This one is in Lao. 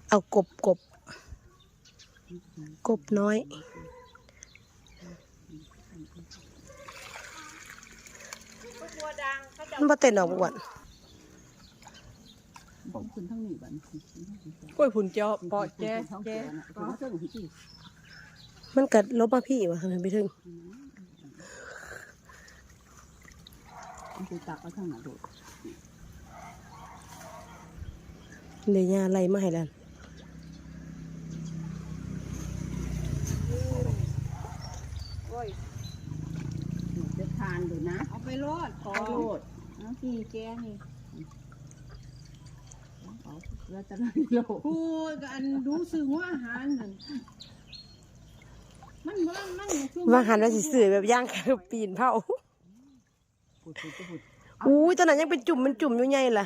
ເອົາກົບ ກົບ ກົບນ້ອຍ ມັນບໍ່ເຕັ້ນດອກ ບໍ່ອ້ວນ. ໂອ້ຍ ພຸ້ນເຈາະ ເປາະແຈະ ແຈະ ມັນກະຫຼົບມາພີ້ວ່າ ຄັນໄປເຖິງ ມັນໄປຕັກເອົາທາງນັ້ນໂລດ ເດ ຍ່າໄລ່ມາໃຫ້ແລ້ວ. ໂອ້ຍ ເປັນທານໂລດນະ ເອົາໄປໂລດ ຂອງ ເອົາໂລດ ເອົາ ສີ່ແກງນີ້ ເອົາ ເຫຼືອແຕ່ລະໂລດ ຜູ້ອັນດູຊື້ຫົວອາຫານນັ້ນ ມັນບໍ່ ມັນ ວ່າຫັ້ນວ່າຊິຊື້ແບບຢ່າງ ປີນເຜົາ. ພຸ້ນ ພຸ້ນ ພຸ້ນ ອຸ້ຍ ຕອນນັ້ນຍັງເປັນຈຸ່ມ ເປັນຈຸ່ມຢູ່ໃຫຍ່ລະ.